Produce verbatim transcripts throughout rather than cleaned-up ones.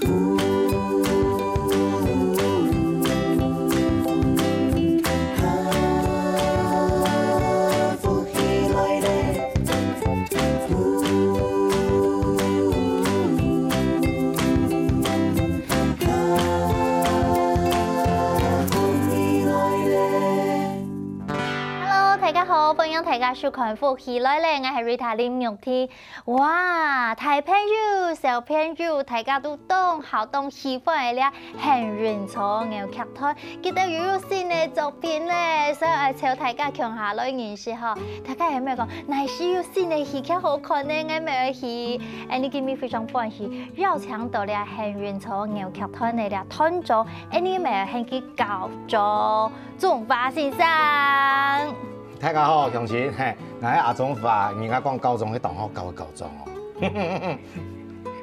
福氣來了。Hello，大家好，歡迎大家收看《福氣來了》，𠊎係Rita林玉婷。哇，大朋友、小朋友，大家都當好、當喜歡个這幸運草偶劇團，佢兜又有新个作品咧，所以愛邀大家共下來認識吼。大家有無講，哪時有新个戲劇好看呢？𠊎乜愛去。恁呢今日非常歡喜，邀請到這幸運草偶劇團个這團長，恁呢乜愛喊佢校長。 中華先生。大家好，鄉親，嘿，𠊎係阿中華，人家講校長，係當好校个校長哦。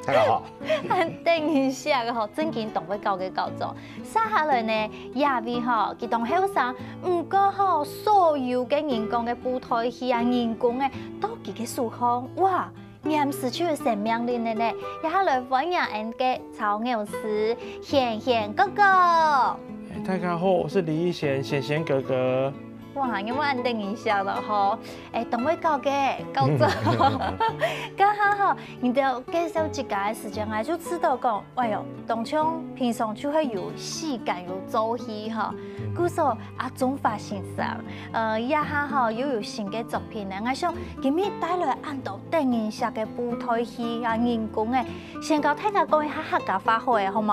大家好。恁得人惜个吼，正經當會校个校長。接下來呢，這位吼，佢當後生，毋過吼，所有个人講个布袋戲啊、人公个，到佢个手項，哇， 黏時就有生命力个呢，這下來歡迎𠊎个草偶師賢賢哥哥。大家好，我是李易賢，賢賢哥哥。哇，有無恁得人惜了吼？哎，當會校个，校長。剛好吼，你兜介紹自家个時間，𠊎就知道講，哎喲，當像平常就會有戲感、有朝氣吼。故所 阿中華先生，呃，這下吼又有新个作品呢。𠊎想今日帶來恁多得人惜个布袋戲啊、人公个，先教大家講一下客家話好了，好無？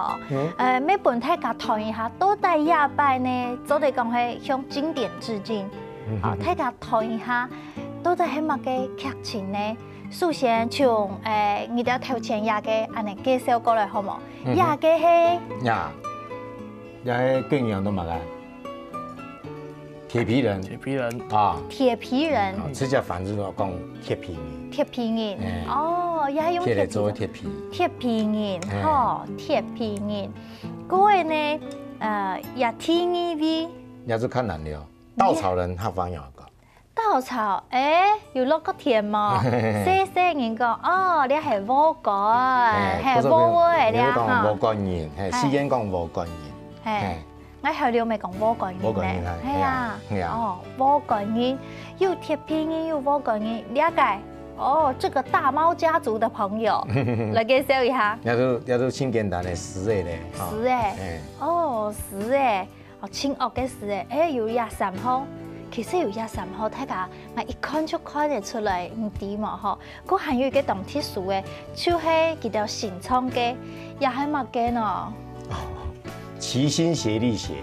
呃，乜分大家揣一下，到底這擺呢，做得講係向經典致敬。啊，大家揣一下，到底係麼个劇情呢？首先從，誒，你兜頭前這个恁呢介紹過來，好無？這个係？呀，這个劇名都麼个？ 鐵皮人，鐵皮人，啊，鐵皮人，直接翻譯就講鐵皮人，鐵皮人，哎哦，也用鐵來鐵皮，做个鐵皮，鐵皮人，哎吼，鐵皮人。過个呢，呃，也第二位，也就較難了。稻草人客話仰講，稻草，哎，有落過田無？細細人講，哦，這係禾稈，哎係禾禾个這你會講禾哈，稈人，嘿，哎四縣講禾稈人，係嘿，，𠊎後來乜講禾稈人呢，禾稈人係係啊，係啊哦，禾稈人，有鐵皮人，有禾稈人，了解。哦，這個大貓家族的朋友，來介紹一下。也都也都盡簡單个詩个咧，哈詩个哎，哦，詩个，哦，盡惡个詩个，哎，有這三項，其實有這三項，大家𠊎一看就看得出來，你知無吼？過還有一個當特殊个，就係佢兜新創个，也係麼个呢？齊心協力寫，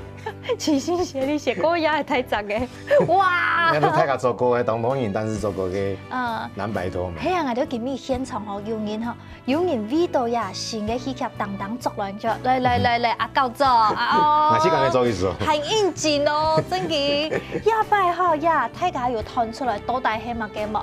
齊心協力寫，過也係大隻个，哇！那都大家做過个，當多人，但是做過个嗯，兩百多嘛。係啊，𠊎兜今日現場吼，有人吼，有人為到呀新个戲劇當當作亂就，來來來來，阿校長啊，哦，那去剛才做一做，很應景哦，正經。這擺吼呀，大家有揣出來到底係麼个無？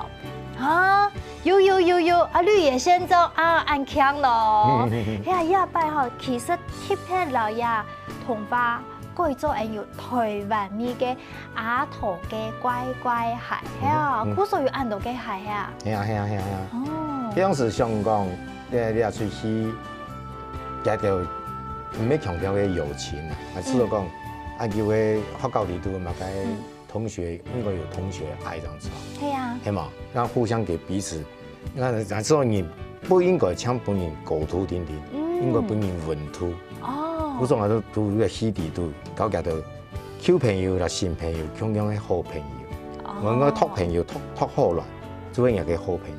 啊，有有有有，啊，綠野仙蹤啊，恁強咯。呀，這擺吼，其實特別來呀，童話改做恁有台灣味个阿桃个乖乖鞋，係啊，嗯故所有恁多个鞋係啊。係啊係啊係啊係啊。哦，比方是想講，你你也出去，這條毋係強調个友情啊，啊，除了講，啊，有个學校裡肚嘛，該嗯同學應該有同學愛這樣子啊，係啊，係嘛？那互相給彼此，那那這種人不應該像分人高度定定，嗯應該分人穩度。哦，有種啊，都都个戲裡肚，搞搞到舊朋友啦、新朋友，共樣个好朋友。哦我應該託朋友託託好來，做人家个好朋友。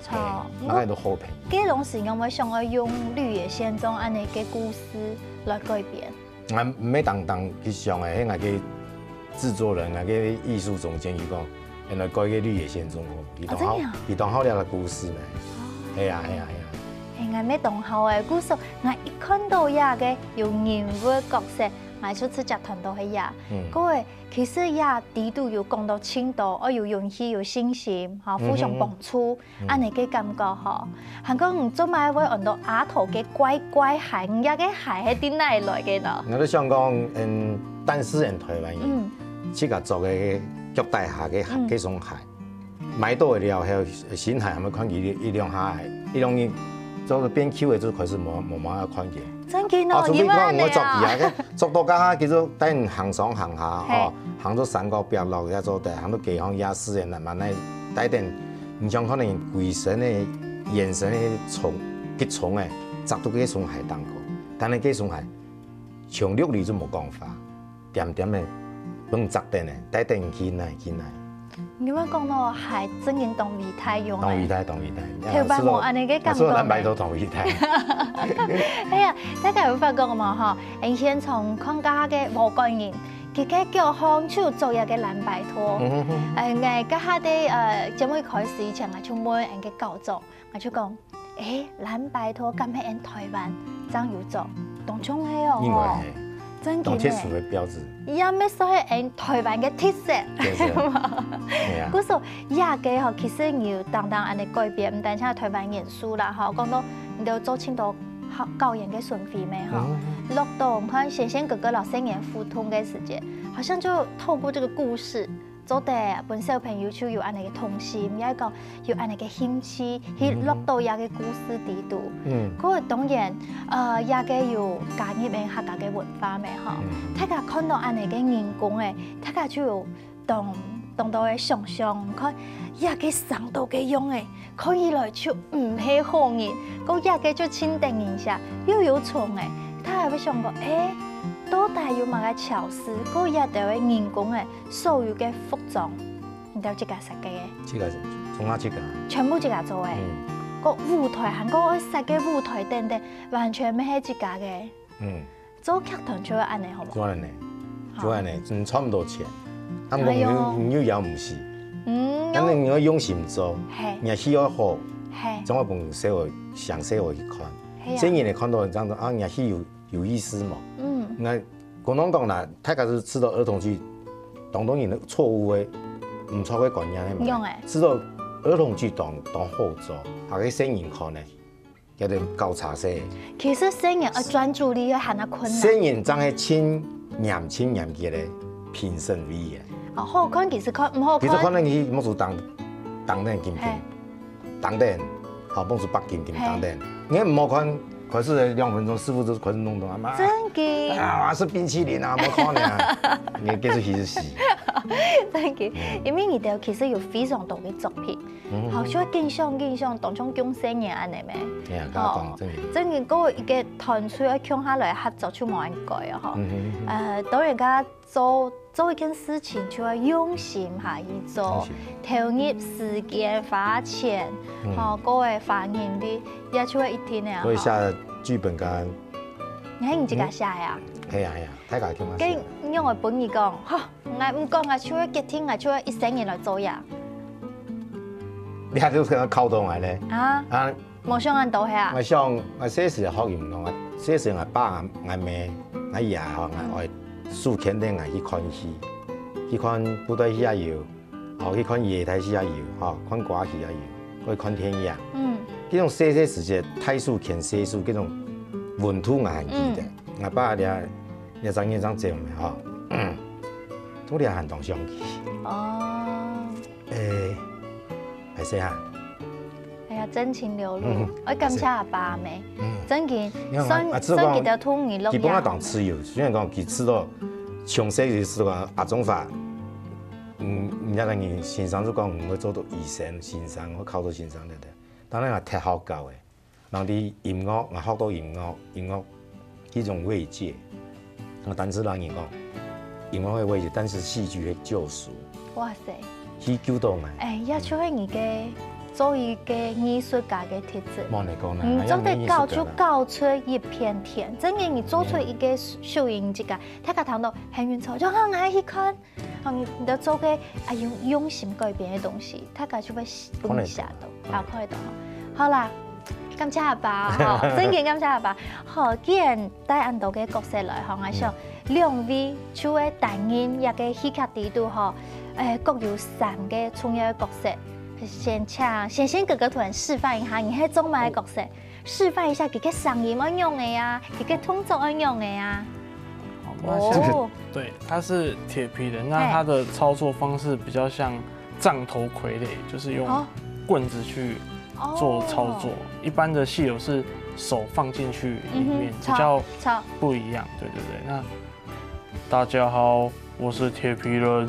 錯嘿，那个都好朋友。該當時有無想要用綠野仙蹤恁呢个故事來改編？俺毋係單單去想个，係俺个製作人，俺个藝術總監佢講，原來改个綠野仙蹤哦，佢當好啊真的啊，佢當好了个故事呢。係啊係啊係啊。哎，𠊎乜當好哎，故所𠊎一看到這个有人物角色，𠊎就直接揣到係這。嗯各位，其實這裡肚有講到盡多，哦，有勇氣、有信心，哈，互相幫助，恁呢个感覺吼。還講你做麼會換到阿桃个乖乖鞋，你這个鞋係對哪來个呢？我都想講，嗯，當時人台灣人，嗯，自家做个腳底下个鞋，嗯該雙鞋，買到个了後，新鞋還會看佢一兩下，一兩日做到變舊个就開始無無麼个看見。真个哦，啊，除非講毋會捉佢啊，你問啊。个捉到該下，佢就帶你行上行下，嘿。哦，行到山高壁落，也做得，行到街巷夜市个，慢慢來帶等，你像可能歸身个、眼神个蟲，結蟲个，捉到該雙鞋當高，但係該雙鞋，從六里就無講話。 點點个，分你摘等个，帶等去哪去哪。你有講到還真經當偉大用个。當偉大，當偉大。頭擺無恁呢个感覺呢。啊，所以藍白拖當偉大。哎呀，大家有發覺無吼？𠊎先從看該个無管人，佢个腳項就做一个藍白拖。嗯哼哼。哎，𠊎該下个呃節目一開始以前啊，就問𠊎个校長，𠊎就講， 誒，藍白拖敢係𠊎台灣正有做？當像係哦，應該係。真个呢。當特殊个標誌。也乜算係𠊎台灣个特色。特色。係啊。故所，這个吼，其實你有當當恁呢改變，毋單淨台灣元素啦，吼，講到你都做盡多好校園个巡迴咩，吼。嗯。落到，你看，仙仙哥哥摎細人互動个時節，好像就透過這個故事， 做得分小朋友就有恁呢个童心，也係講有恁呢个興趣，去落到這个故事底肚。嗯。過當然，呃，這个有加入𠊎客家个文化咩吼。嗯。大家看到恁呢个人公誒，大家就有當當多个想像，看這个生到个樣誒， 看起來就毋係好人，過這个就盡得人惜，又有蟲誒，大家會想講，誒，到底有麼个巧思？過這兜个人工誒，所有个服裝，你兜自家設計个？自家，從哪自家？全部自家做誒。嗯。過舞台，還過愛設計舞台等等，完全毋係自家个。嗯。 做劇團就會恁呢，好無？就恁呢，好。就恁呢，嗯，賺毋到錢，啊，毋過你又，哎喲。你又養毋死。嗯，但是你愛用心做，嘿。你个戲愛好，嘿。總愛分細人，想細人去看。嘿啊。細人來看到這樣子，啊，你个戲有，有意思嘛。嗯。該廣東講啦，大家係知道兒童劇，當多人个錯誤个，毋著个觀念係嘛？用誒。知道兒童劇當，當好做，啊，該細人看呢， 有兜交叉式。其實細人愛專注力愛還較困難。細人正係盡嚴、盡嚴格个評審委員。哦，好看其實看，毋好看。其實可能佢目珠當，當等金金，嘿。當等，好，目珠白金金嘿。當等。你毋好看，開始兩分鐘，師傅就開始弄動啊，媽。真个。啊，係冰淇淋啊，毋好看啊。你繼續去死。真个，嗯。因為你兜其實有非常多个作品， 嗯。吼，就會緊想緊想，當像降細人恁呢咩？哎呀，哦，講真个。真个，該一个團隊愛共下來合作就無恁該哦，吼。嗯哼，嗯哼。呃，當然，佢做，做一件事情就愛用心下去做，用心。投入時間、花錢，嗯。吼，各个花人力，也就會一定个，所以吼。寫劇本跟，你係你自家寫个啊？嗯。係啊，係啊，大家共下寫。該你用个本意講，吼， 𠊎毋講，𠊎就會決定，𠊎就會一生人來做呀。你還係想靠到𠊎咧？啊？啊？無想恁多係啊？𠊎想，𠊎細時學音樂，𠊎細時𠊎爸、𠊎姆、𠊎爺吼，𠊎愛手牽等𠊎去看戲，去看布袋戲也有，吼，去看野台戲也有，吼，看歌仔戲也有，去看電影。嗯。這種細細時節，大手牽細手，這種溫度𠊎還記得。嗯。𠊎爸這，這張、這張照片吼， 同你還當相似。哦。誒，還係啊。哎呀，真情流露，嗯，我感謝阿爸阿姆，嗯。真个，你看，算，啊，這个算佢兜同你落基本上當自由，雖然講佢知道，從細就知道阿中華，嗯，人家个人先生就講，嗯，會做到醫生、先生，會考到先生，對不對？當然啊，忒好搞誒。 人對音樂，𠊎學到音樂，音樂係一種慰藉。𠊎單是摎人講，音樂係慰藉，但是戲劇係救贖。哇塞！去救到𠊎。哎，這就係你个，做一个藝術家个特質。無你講啦，嗯，哎呀，做得搞就搞出一片天。真个，你做出一个秀英這个，大家聽到很運錯，就很愛去看。 哦，你，你兜做个，啊，用，用心改變个東西，大家就會喜，分你嚇到，看得到。啊，看得到。好啦，感謝阿爸吼，真个感謝阿爸。好，既然帶恁多个角色來吼，𠊎想，嗯。兩位就會擔任這个戲劇底肚吼，誒，各有三个重要个角色。先請仙仙哥哥同𠊎示範一下，你係做麼个角色？ 示範一下，佢个聲音愛仰仔啊，佢个動作愛仰仔啊。好，那像，哦。對，他是鐵皮人，那他的操作方式比較像杖頭傀儡，就是用哦。棍子去做操作。一般的戏友是手放进去里面，比较不一样。对对对，那大家好，我是铁皮人，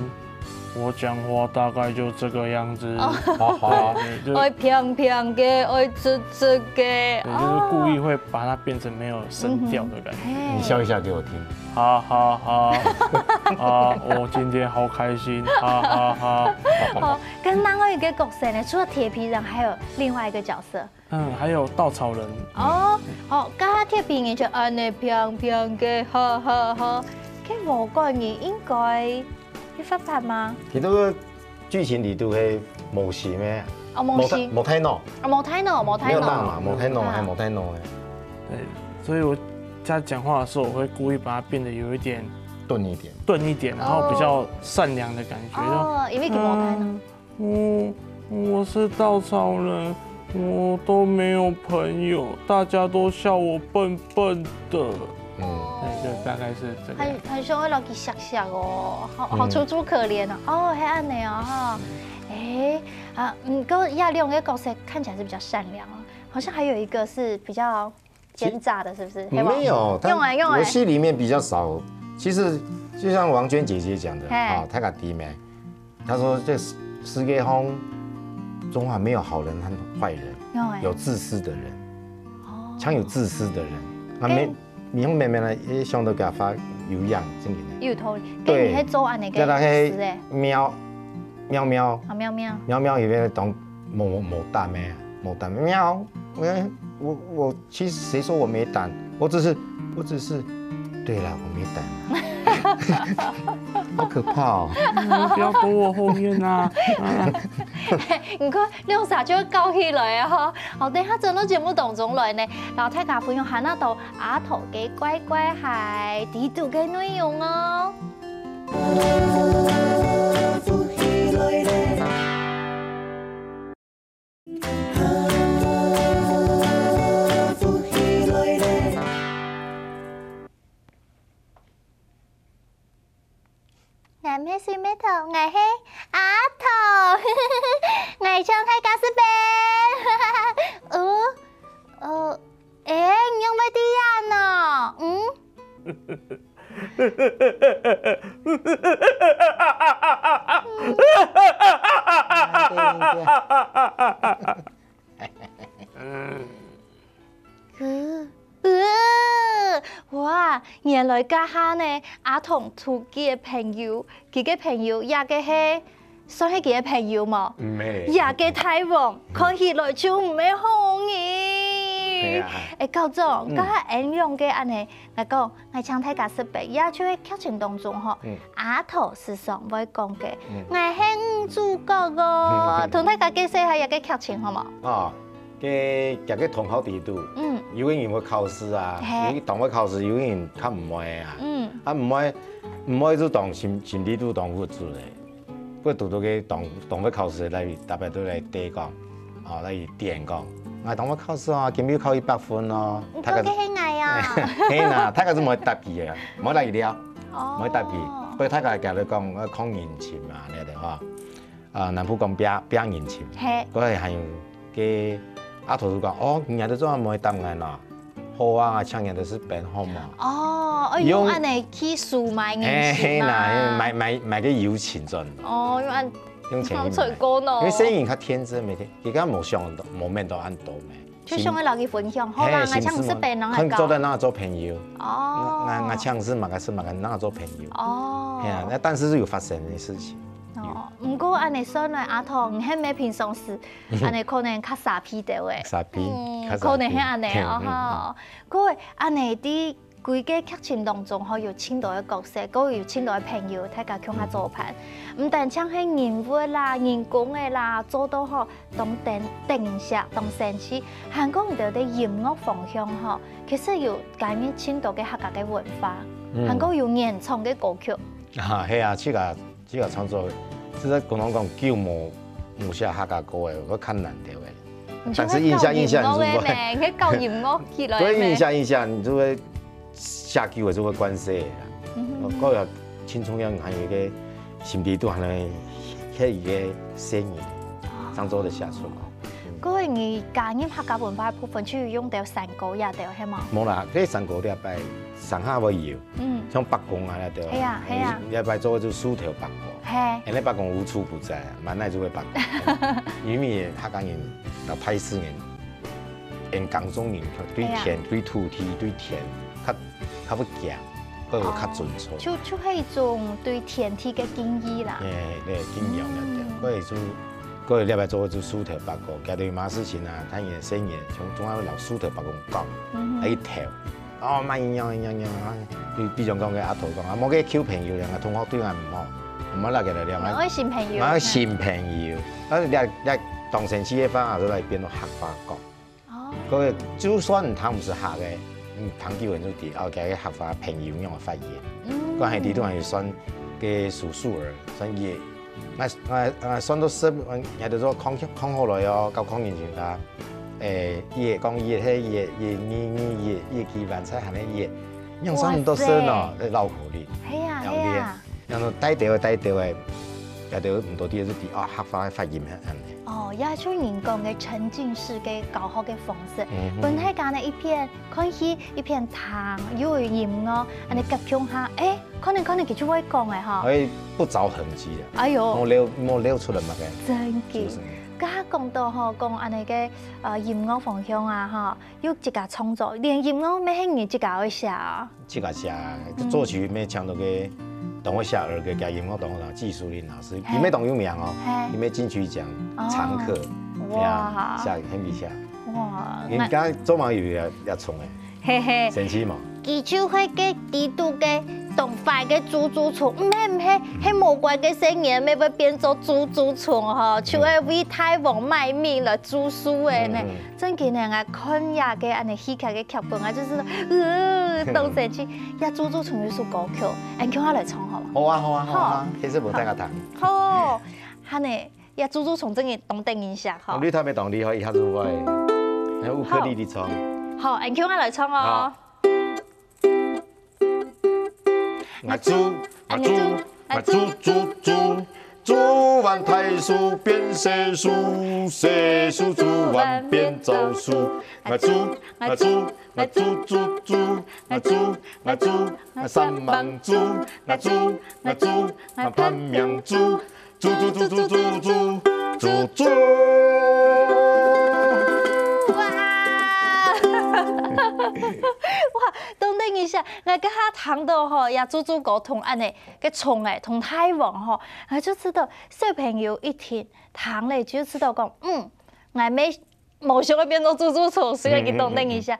我讲话大概就这个样子。好好，对对，爱平平个，爱直直个，对，就是故意会把它变成没有声调的感觉。你笑一下给我听。哈哈哈！啊，我今天好开心，哈哈哈！好，跟另外一个角色呢，除了铁皮人，还有另外一个角色。嗯，还有稻草人。哦，好，加铁皮人就安尼平平个，哈哈哈。个五个人应该有发发吗？其实个剧情里头个模型咩？哦，模型。没太闹，哦，没太闹，没太闹。没有大嘛，没太闹，还没太闹哎。对，所以我在讲话的时候，我会故意把它变得有一点钝一点。钝一点，然后比较善良的感觉。哦，因为没太闹。 我我是稻草人，我都没有朋友，大家都笑我笨笨的。嗯，对，就大概是这个。很很想要落去吓吓哦，好好楚楚可怜哦。哦，还安尼哦哈。哎，啊，嗯，跟亚龙的角色看起来是比较善良哦，好像还有一个是比较奸诈的，是不是？没有，他用完用完。我戏里面比较少。其实就像王娟姐姐讲的，嘿，啊，她个弟妹，她说这世世界上中华没有好人和坏人，有欸，有自私的人，哦，常有自私的人。那没，你用妹妹呢，也想到给他发有样，真的呢。有道理。对，跟你还做安尼个，叫他嘿，是欸，喵喵喵，啊，喵喵，喵喵里面当 没没胆咩，没胆喵。我我我其实谁说我没胆？我只是我只是，对了，我没胆。好可怕哦！不要躲我后面啊！啊，你看，两儕就会搞起来啊！好，等一下轉到節目當中來呢，摎大家分享下那到阿土个乖乖孩底肚个內容哦。 𠊎毋係水蜜桃，𠊎係阿土。𠊎想大家食飯。哦，哦，欸，你仰會知影呢？嗯？ 呃，呃，哇，原來這下呢，阿土佢个朋友，佢个朋友也个係，算係佢个朋友無？毋係。也个大王，看起來就毋係好人。係啊。欸，校長，嗯。這下恁樣个恁呢，來講， 𠊎請大家食飯，也就係劇情當中吼，嗯。阿土時常會講个，嗯。𠊎係女主角哦，嗯。同大家解釋一下這个劇情好無？哦，該，該个通告底肚，嗯。有个人會考試啊，嘿。有个當會考試，有个人較毋會啊。嗯。啊，毋會，毋會就當心，心底肚當鬱卒咧。 會堵到个當，當會考試來，特別都來對講，哦，來點講，𠊎當會考試哦，今日考一百分哦。你講个係𠊎啊？係啦，大家就毋會答佢个，毋會來聊，哦。毋會答佢。所以大家佢來講，愛看人情嘛，你知吼。啊，南部講拚，拚人情，嘿。過後還有个阿土就講，哦，你都做毋會答𠊎啦。 好啊，請你就食飯好無？哦，愛用恁呢去收買人心啊。嘿，嘿啦，買，買，買个友情轉。哦，用恁，用錢去買。好成功哦。因為細人較天真，每天，佢敢無想到，無面到恁多咩。就想要摎佢分享，好啦，嘿，𠊎請你食飯，然後講。做得拿做朋友。哦。𠊎，𠊎請你食麼个，食麼个，拿做朋友。哦。嘿啊，那但是是有發生的事情。哦，毋過恁呢算來，阿土，你係毋係平常時 恁呢可能較沙皮兜仔。沙皮，嗯，較沙皮。可能係恁呢哦，嘿，嗯，吼。嗯。各位，恁呢在規个劇情當中吼，有盡多个角色，各位有盡多个朋友，大家共下做伴。嗯。毋單淨係人物啦、人工个啦，做到吼，當頂，頂一下，當生趣。還過你兜个音樂方向吼，其實有加入盡多个客家个文化，嗯。還過有原創个歌曲。啊，係啊，自家 自家創作个，實在講講久無，無寫客家歌个，會較難得个。但是印象，印象你就會，你去搞音樂起來咩？對，印象，印象，你就會寫久了就會慣勢啦。嗯哼。我，我有青春樣，還有一个心底肚還有，還有一个聲音，創作的寫出來。嗯。過後你加入客家文化个部分，就有用到山歌這兜，係無？無啦，該山歌這擺上下會有，嗯。像伯公啊這兜，係啊，係啊。這擺做个就樹頭伯公，係。因為伯公無處不在啊，滿哪就會伯公。因為客家人老派式人，因耕種人對田、係啊。對土地、對田，較較會行，過會較尊重。就就係一種對天地个敬意啦。誒，對，敬仰个，嗯。過就 過了擺做就樹頭伯公，佢對麼事情啊，佢个細人，從從啊摎樹頭伯公講，嗯哼。來去投。哦，莫恁樣恁樣恁樣啊！比比如講个阿頭講啊，莫个求朋友，兩个同學對𠊎毋好，莫拉佢來了，𠊎愛新朋友。𠊎愛新朋友。啊，這這當生趣个話，就來變做客話講。哦。各位，就算你聽毋識客个，你聽久了就知，哦，佢个客話朋友樣个發音。嗯。講係地都還有算个數數兒，算也 𠊎𠊎𠊎算到十，𠊎就做囥囥好來哦，到囥人全家。誒，一講一係一，一二二一，一幾萬才喊个一，樣算毋到十哦，老苦力。係啊，係啊。樣到帶兜个帶兜个，也就毋多知就知啊，客話个發音係恁呢。哦，也就人講个沉浸式个教學个方式，嗯哼。分大家呢一片 看戲一片聽，又有音樂，恁呢夾共下，誒，可能可能佢就會講誒吼。哎，不著痕跡啊。哎喲。無漏無漏出來麼个。真个。就是。剛剛講到吼，講恁呢个呃音樂方向啊吼，又自家創作，連音樂乜係你自家會寫啊？自家寫，嗯。作曲乜請到个同學寫兒歌，加音樂同學技術林老師，嘿。佢乜當有名哦，嘿。佢乜金曲獎常客，哦。哇。寫很厲害。 哇，人家做麼个有也也唱誒，嘿嘿，神奇無？佢就係該底肚个當壞个豬豬蟲，毋係毋係，係無乖个細人，乜會變做豬豬蟲吼，就會為大王賣命來煮書誒呢。嗯嗯。真个呢，𠊎看這个恁呢戲劇个劇本啊，就係，呃，當神奇。這豬豬蟲有首歌曲，俺共下來唱好無？好啊好啊好啊，好。其實無大家談。好，恁呢。 這豬豬蟲真个當得人惜吼。哦，你特別當厲害，一下子會，還有烏克麗麗唱。好，俺共下來唱哦。好。𠊎豬，𠊎豬，𠊎豬豬豬，豬還大樹變細樹，細樹豬還變老樹。𠊎豬，𠊎豬，𠊎豬豬豬，𠊎豬，𠊎豬，𠊎三萬豬，𠊎豬，𠊎豬，𠊎拼命豬。 豬豬豬豬豬豬豬豬。哇！哇，當得人惜，𠊎這下聽到吼，這豬豬哥同恁呢个蟲仔同大王吼，𠊎就知道小朋友一定聽了就知道講，嗯，𠊎乜 無想愛變做豬豬蟲，所以佢當得人惜。啊，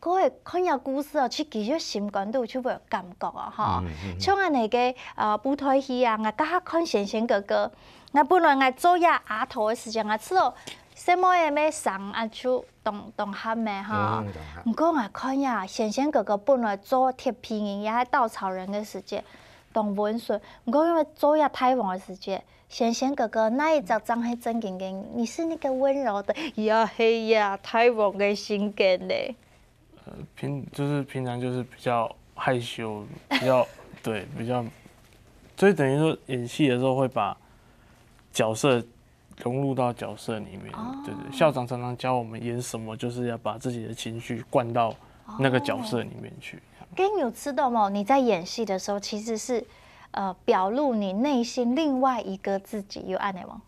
過後看這故事哦，其實佢个心肝肚就會有感覺哦，吼。像恁呢个呃布袋戲啊，𠊎這下看仙仙哥哥，𠊎本來𠊎做這阿頭个時節，𠊎知哦，細妹仔乜生啊就當當喊咩吼。毋過𠊎看這仙仙哥哥本來做鐵皮人也係稻草人个時節，當溫順。毋過因為做這大王个時節， 仙仙哥哥，哪一隻正係正經个你？你是那個溫柔的，呀嘿呀，大王个性格呢？呃，平就是平常就是比较害羞，比较对，比较，所以等于说演戏的时候会把角色融入到角色里面。对对，校长常常教我们演什么，就是要把自己的情绪灌到那个角色里面去。跟你有知道吗？你在演戏的时候其实是呃表露你内心另外一个自己，有按呢吗？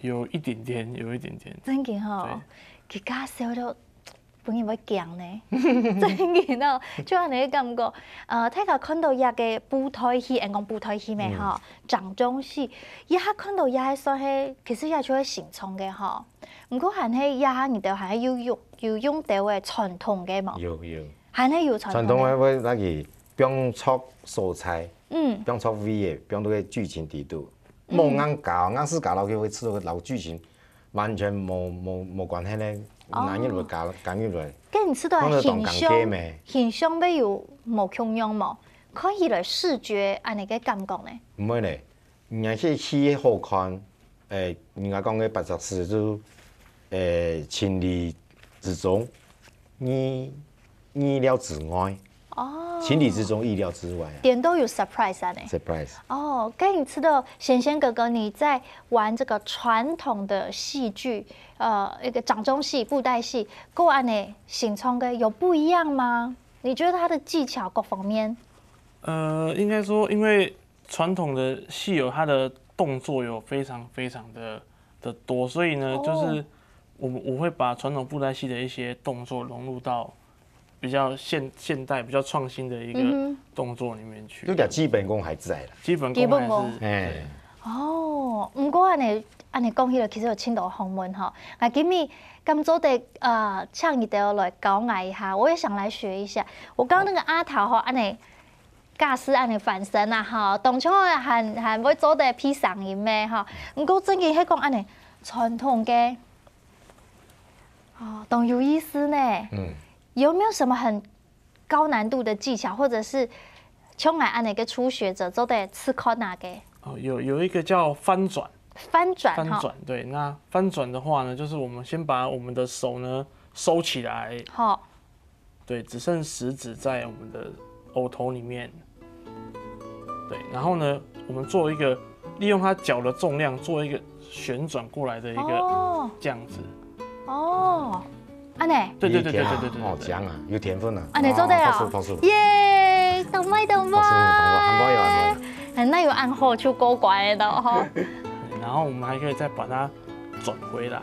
有一点点，有一点点。真的哈，佢家笑到本人会惊呢，真的哦，就有那个感觉。呃，大家看到一个布袋戏，人讲布袋戏咩哈，掌中戏，一下看到一下算系，其实也就会形成个哈。毋过还系一下，你都还有用有用到个传统个嘛？有有。还系有传统个。传统个会那个放错素材，嗯，放错位个，放到个剧情底肚。 莫硬搞，硬是搞落去会吃到个老剧情，完全无无无关系呢，哪日会加加入来？跟你吃到个形象，形象会有无共样无？看起来视觉安尼个感觉呢？毋会呢，人家个戏好看，诶，人家讲个八十四就，诶，情理之中，意意料之外。哦。情理之中、意料之外啊点都有 surprise 啊呢。，surprise。哦，跟你知道贤贤哥哥你在玩这个传统的戏剧，呃，一个掌中戏、布袋戏，跟安呢形冲哥有不一样吗？你觉得他的技巧各方面？呃，应该说，因为传统的戏有它的动作有非常非常的的多，所以呢，哦就是我们我会把传统布袋戏的一些动作融入到比较现现代、比较创新的一个嗯哼动作里面去。就讲基本功还在了。基本基本功功还是哎，哦，毋过安尼安尼讲起来，其实有真多学问吼。啊，今日敢做得呃，请你兜来教我一下，我也想来学一下。我刚刚那个阿桃吼，安尼架势安尼翻身啊吼，当初还还会做得披上音咩吼。毋过正经係讲安尼传统个，哦，当有意思呢。嗯，有没有什么很高难度的技巧，或者是像我安尼个初学者做得试看啊个？哦，有有一个叫翻转，翻转哈，翻转，对，那翻转的话呢，就是我们先把我们的手呢收起来，好，对，只剩食指在我们的偶头里面，对，然后呢，我们做一个利用它脚的重量做一个旋转过来的一个哦这样子，哦，安尼，对对对对有甜啊对对对对，哦，讲啊，有天分啊。安尼做得啊哦，拍手拍手。耶，懂没懂没？拍手拍手，很棒有很棒。哎，那有按后就过关的吼。然后我们还可以再把它转回来，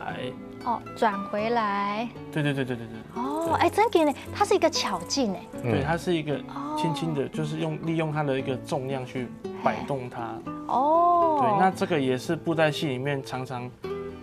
哦，转回来。对对对对对对，哦，哎，真的呢，它是一个巧劲哎。对，它是一个哦轻轻的，就是用利用它的一个重量去摆动它。哦，对，那这个也是布袋戏里面常常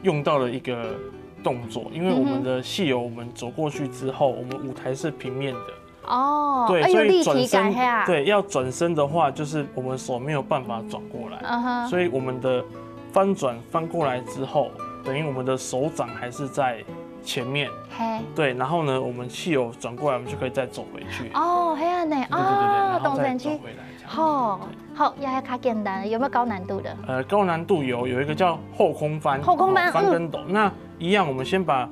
用到的一个动作，因为我们的戏友，我们走过去之后，我们舞台是平面的，哦，对，哎有所以立体转身感，嘿啊，对，要转身的话，就是我们手没有办法转过来，嗯哼，所以我们的翻转翻过来之后，等于我们的手掌还是在前面，嘿，对，然后呢，我们戏友转过来，我们就可以再走回去，哦，嘿啊呢，对对对对，哦，然后再懂神奇，走回来这样。好，好，也还较简单的，有没有高难度的？呃，高难度有有一个叫后空翻，后空翻哦翻跟斗。那一样，我们先把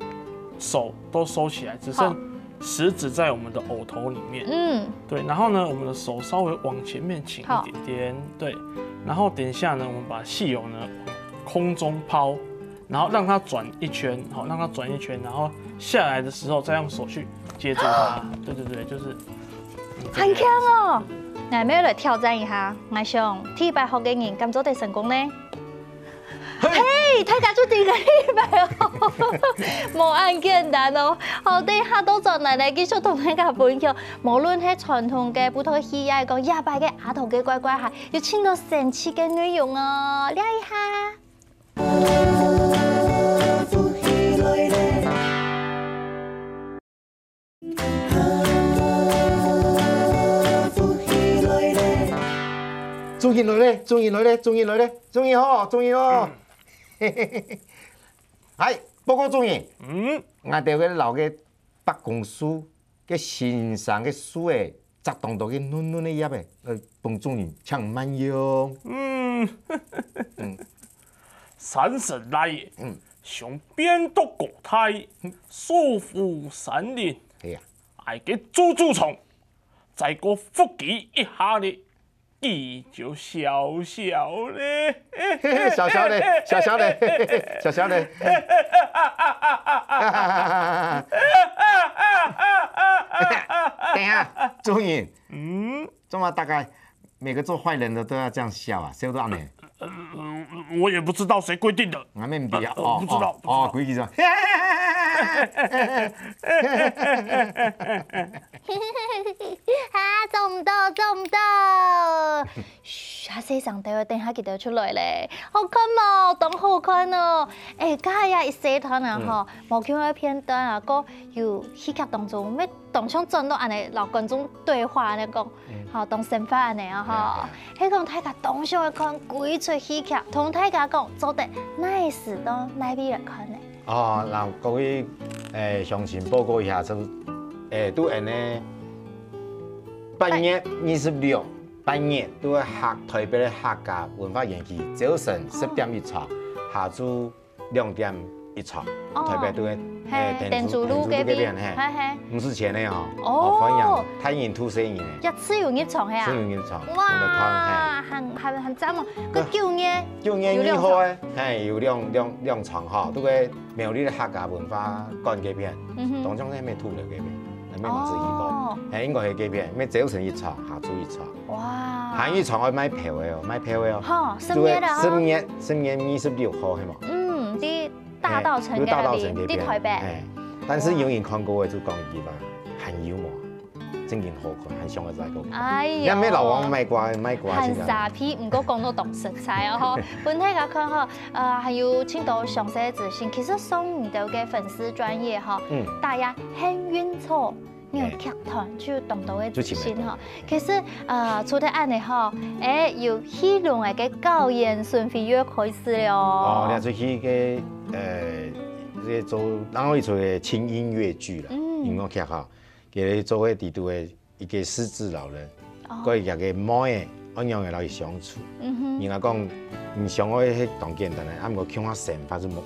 手都收起来，只好剩食指在我们的偶头里面。嗯，对，然后呢，我们的手稍微往前面倾一点点，对，然后等一下呢，我们把戏友呢往空中抛，然后让它转一圈，好，让它转一圈，然后下来的时候再用手去接住它。对对对，就是很强哦。那我们要来挑战一下，我想第一摆学个人敢做得成功呢？嘿，大家就第一个礼拜哦，无恁简单哦。好，等一下倒轉來呢，繼續同大家分享，無論係傳統个布袋戲，也係講這擺个阿桃个乖乖哈，有盡多神奇个內容哦，尞一下。終於來咧，終於來咧，終於來咧，終於好，終於好。嗨，報告主任，嗯，𠊎兜个老个伯公樹，个新生个樹仔，摘當多个嫩嫩个葉仔，呃，幫主任請慢用。嗯，山神來也，想變到高大，守護山林，係啊，愛个豬豬蟲，再過伏佢一下咧，佢就笑笑咧。笑笑咧，笑笑咧，笑笑咧。等一下，主任，嗯，怎麼大家每個做壞人的都要這樣笑啊？笑到恁呢？我也不知道誰規定的。俺們不要呃我不知道哦不知道哦，規矩上。哈，做毋到，做毋到。嘘，哈，細聲兜，等下佢兜出來咧。好看無？當好看哦！哎，剛才呀一細段啊吼，無看到片段啊，个有戲劇當中，乜當像轉到恁呢，摎觀眾對話恁呢講，吼，當生活恁呢啊吼。係講大家當想愛看幾齣戲劇，同大家講做得哪時到哪位來看呢？ 哦，那各位誒鄉親報告一下，就誒都恁呢，八月二十六，八月都會客台北个客家文化園區朝晨十點一場，下晝兩點一場，哦，台北都會，嘿，哎，等等主路隔壁，等主路隔壁，嘿，嘿嘿。毋使錢个哦，哦，哦，歡迎，大人、細人个，一次有入場个啊？一次有入場，哇，還還還讚哦！該九月，九月二號个，嘿，有兩兩兩場哈，都會苗栗个客家文化館該片，嗯哼，當中該片土樓該片，那邊毋使去過，哦，嘿，應該係該片，該朝晨一場，下晝一場，哇，下晝一場愛買票个哦，買票个哦，好，十月啦哈，十月十月二十六號係無？嗯，在大稻埕該片，在大稻埕該片，在台北。哎，但是有人看過个就講一句話，還有無？正經好看，還想要再過。哎喲，你還沒老王賣瓜，賣瓜，還沙皮，毋過講到當實在哦，吼。分大家看吼，呃，還有盡多詳細个資訊。其實上你兜个粉絲專頁吼，嗯，大家很運作。 你有劇團就當多个資訊吼。其實，呃，除忒恁仔吼，哎，有戲弄个表演順序又開始了哦。哦，你出去个，呃，這做，然後一出个輕音樂劇啦，嗯，音樂劇哈，佢做个底肚个一個失智老人，哦，過一個妹仔，安樣个來相處。嗯哼，人家講，你想愛係當簡單个，啊，毋過共下生活就無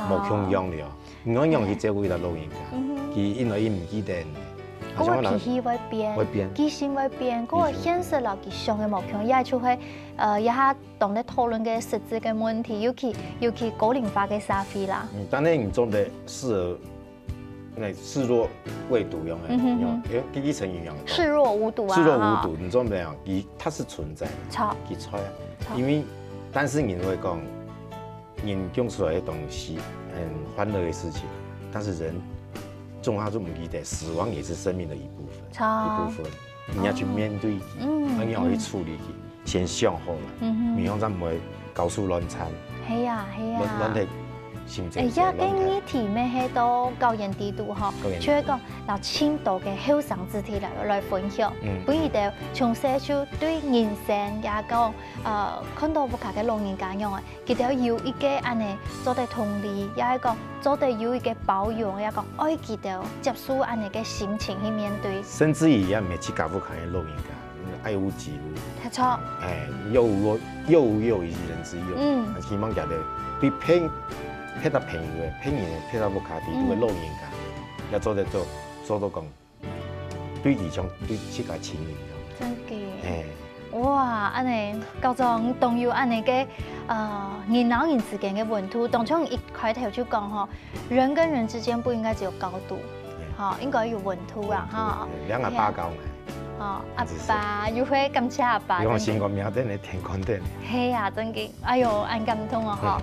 無共樣了。你愛仰去照顧一個老人家，佢因為佢毋記得你，佢个脾氣會變，會變，記性會變，个現實摎佢想个無共樣，也就會，呃，這下當在討論个失智个問題，尤其尤其高齡化个社會啦。嗯，當然你做得視而，那視若未睹用个，嗯哼哼，用，哎，第一層營養，視若無睹啊，視若無睹，你做得啊，佢它是存在的，佢在啊，因為，但是你會講， 人講出來个東西，很歡樂个事情，但是人總係毋記得，死亡也是生命的一部分，一部分，你要去面對佢，嗯，你要去處理佢，先想好了，嗯哼，免得正毋會搞出亂摻，係啊，係啊，亂亂个心情，哎呀，該議題乜係到表演底肚吼，表演底肚，就係講，摎盡多个後生子弟來來分享，嗯，分佢兜從細就對人生也講，呃，看到屋下个老人家樣个， 佢兜有一個恁仔做得同理，也係講做得有一個包容，也講愛佢兜接受恁仔个心情去面對。甚至於也毋係自家屋下个老人家，愛屋及烏。沒錯。哎，幼吾幼，幼吾幼，以及人之幼。嗯，希望佢兜對別，別个朋友个、別人个、別个屋下底肚个老人家，也做得做，做到講 對佢像對自家親人樣。真个。哎，哇，恁仔，校長當有恁仔个，呃，人摎人之間个溫度。當像一開頭就講吼，人跟人之間不應該只有高度，吼，應該有溫度啊，哈。兩个爸教呢。哦，阿爸，又會感謝阿爸，用心个面頂个天光頂。係啊，真个，哎喲，恁感動哦，吼。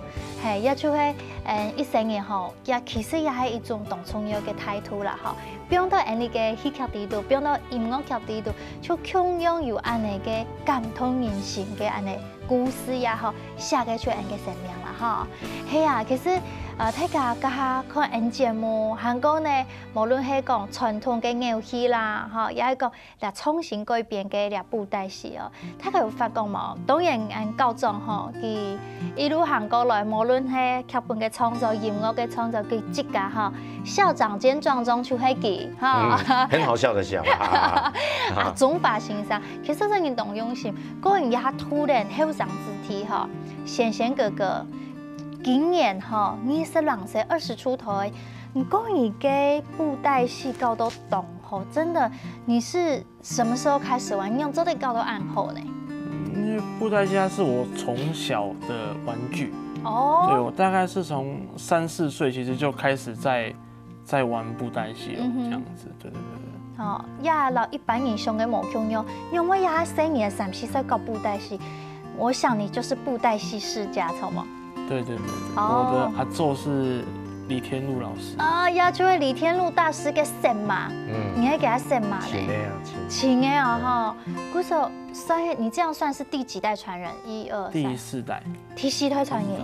係，也就係，嗯，一生个吼， 也其實也係一種當重要个態度啦，吼。放到恁仔个戲劇底肚，放到音樂劇底肚，就共樣有恁仔个感動人心个恁仔故事也好，寫个就恁个生命啦，吼。係啊，其實，呃，大家這下看𠊎節目，還過呢，無論係講傳統个偶戲啦，吼，也係講 這創新改編个這布袋戲哦，大家有發覺無？當然，𠊎校長吼，佢一路行過來，無論係劇本个創作、音樂个創作，佢自家吼，校長兼撞鐘就係佢，吼。嗯，很好笑的笑。啊，中華先生，其實真个當用心，個人也突然後生子弟吼，仙仙哥哥，今年吼，二十零歲，二十出頭个，你個人个布袋戲搞到當好，真的，你是 什麼時候開始玩？你仰做得搞到恁好呢？因為布袋戲它是我從小的玩具。哦。對，我大概是從三四歲其實就開始在，在玩布袋戲了，嗯哼。這樣子。對對對對。哦，也摎一般人想个無共樣，因為這下細人仔三四歲搞布袋戲，我想你就是布袋戲世家，著無？ 對對對對，哦。我的阿祖是李天祿老師。哦，也就係李天祿大師个先媽，嗯。你還給他先媽咧？親个啊，親。親个哦，吼。故所，所以你這樣算是第幾代傳人？一二三。第四代。第四代傳人，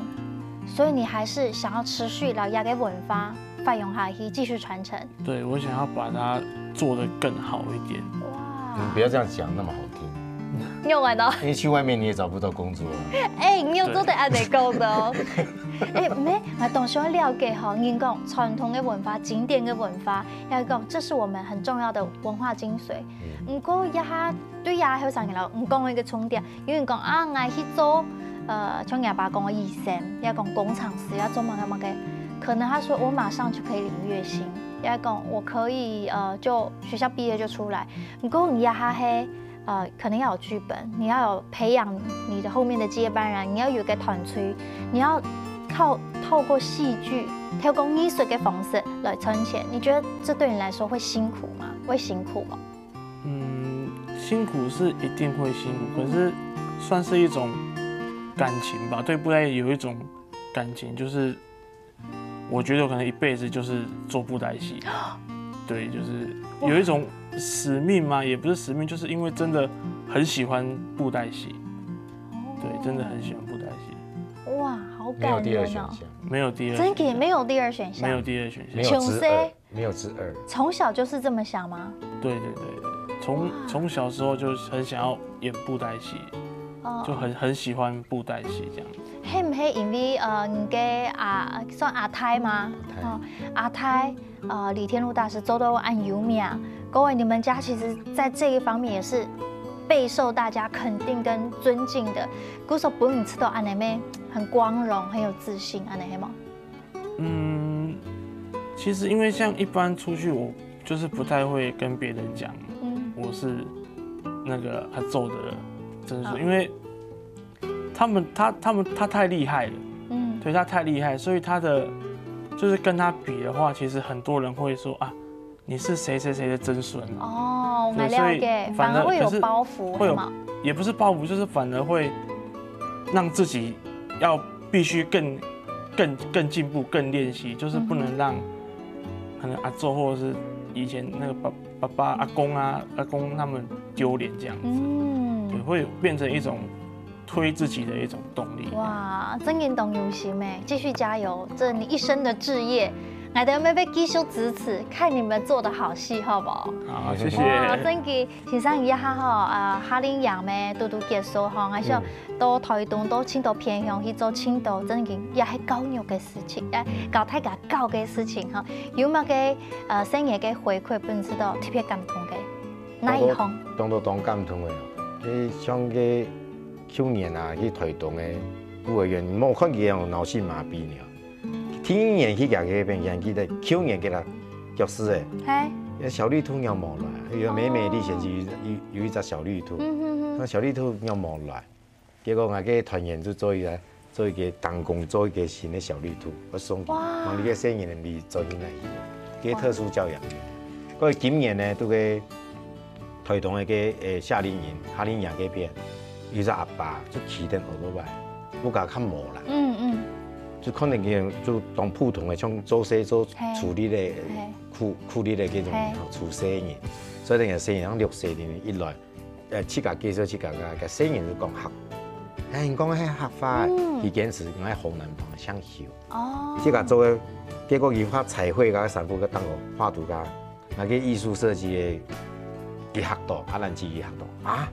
所以你還是想要持續摎這个文化發揚下去，繼續傳承。 對，我想要把它做得更好一點。哇。你不要這樣講，那麼好聽。你有玩到？因為去外面你也找不到工作啊。哎，你有做得恁仔講哦。哎，無，𠊎當想了解吼，人講傳統个文化、經典个文化，也講這是我們很重要的文化精髓。嗯。毋過這下對這後生人來講，毋講一個重點， 有人講啊，𠊎去做，呃，像𠊎爸講个醫生，也講工程師，也做麼个麼个，可能他说我马上就可以领月薪，也讲我可以呃就学校毕业就出来。毋过你也还黑，呃，可能要有剧本，你要有培养你的后面的接班人，你要有个团队，你要靠透过戏剧，透过艺术的方式来赚钱。你觉得这对你来说会辛苦吗？会辛苦吗？嗯，辛苦是一定会辛苦，可是算是一种感情吧，对布袋戏有一种感情，就是我觉得我可能一辈子就是做布袋戏，对，就是有一种使命嘛，也不是使命，就是因为真的很喜欢布袋戏，对，真的很喜欢布袋戏，哇，好没有感人哦！第二选项，没有第二真的选项，没有第二选项，没有第二选项，没有之二穷谁，没有之二。从小就是这么想吗？对对对对，从从小时候就很想要演布袋戏，哦就很很喜欢布袋戏这样。是毋是因为呃，你个啊，算阿太吗？太哦，阿太，呃，李天禄大师做到恁有名，各位，你们家其实在这一方面也是备受大家肯定跟尊敬的。故所本人知道安内妹很光荣，很有自信，安内黑吗？嗯，其实因为像一般出去，我就是不太会跟别人讲嗯我是那个阿祖的曾孙，好因为他们他他们他太厉害了，嗯，对他太厉害，所以他的就是跟他比的话，其实很多人会说啊，你是谁谁谁的曾孙哦。哦，我对了解，所以反而反而会有可是包袱，会有吗？也不是包袱，就是反而会让自己要必须更更更进步、更练习，就是不能让可能阿祖或者是以前那个爸爸爸、阿公啊、阿公他们丢脸这样子，对，嗯，会变成一种推自己的一种动力。哇，真的当用心哎，继续加油，这你一生的志业。我们要继续支持，看你们做的好戏，好不好？好，谢谢。哇，真个先生一下吼，啊，哈林亚咩，嘟嘟结束吼，还想到台东，到青岛偏乡去做青岛，真个也系教育个事情，哎，教大家教个事情哈。有么个呃，生意个回馈，本知道特别感动个，哪一行？当到当感动个哦。你像个去年啊，去台东个孤儿院，无看见有脑性麻痹呢。第一年去佢个病院，记得去年给他教室个，嘿，那小绿兔尿毛来，有个美美历险记有一有一只小绿兔，嗯哼哼，那小绿兔尿毛来，结果我个团员就做一个做一个当工做一个新的小绿兔，我送给，哇望你个生意能力做进来，个特殊教养。过今年呢，都个台东个个诶夏令营，夏令营个边，有只阿爸就骑等奧多拜，不敢看毛啦。嗯嗯，就可能佢就当普通个，像做事做嘿处理个嘿苦苦力个这种嘿吼，处事个人，所以等个生意像六岁零一来，呃，自家介绍自家个个生意就讲客。哎，你讲个客话，嗯佢坚持，我河南话个乡愁。哦，自家做个，结果佢画彩绘个衫裤个当个画图个，那个艺术设计个，佢学到，啊，咱自己学到啊，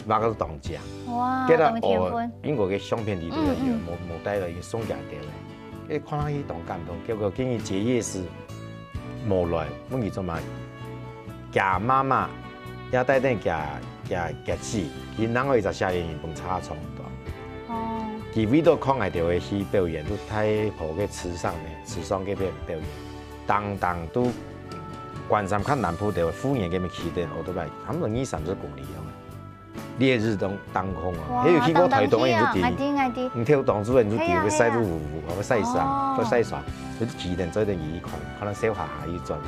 那个当讲。哇，给他当天哦分，，英国个相片里头有嗯嗯无无带了，已经送给他了。哎，看到佢当感动，结果今日结业式，无来，问佢做嘛？佢妈妈也带等佢佢佢姊，佢另外一只夏令营分差冲到。哦，佢为到看个就会去表演，都太婆个池上呢，池上个表表演，当当都关山看南部的，富年个边起点，我都来，差不多二三十公里样。烈日当当空啊，哇，还有去过台东的人就当当去啊，知，我知我知，你跳当初人就知，嘿啊会晒到嘿啊乌乌，会晒哦伤，会晒伤，就起点做点一看，可能小下下一转，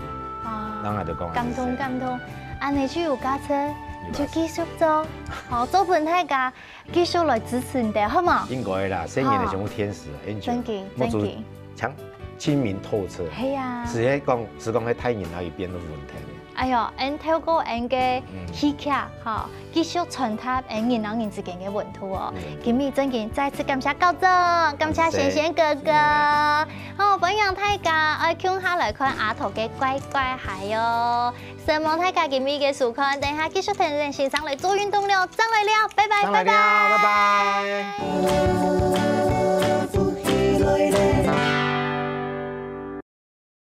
哇，让他就讲感动感动，安尼就有价值，有价值就继续做，好，做分大家继续来支持你哋，好冇？应该啦，生意的全部天使啊，angel，真紧目珠真紧，强清明透彻，系啊，是迄讲是讲迄太阳那一边都问题。哎哟，俺透过俺个嗯戏剧哈，继续传达俺人老人之间个温度哦。嗯今日真紧再次感谢校长，感谢贤贤哥哥。好，欢迎大家，爱共下来看阿头个乖乖孩哦。承蒙大家今日个收看，等一下继续听先生来做运动了，再来聊，拜拜，上来聊，拜拜。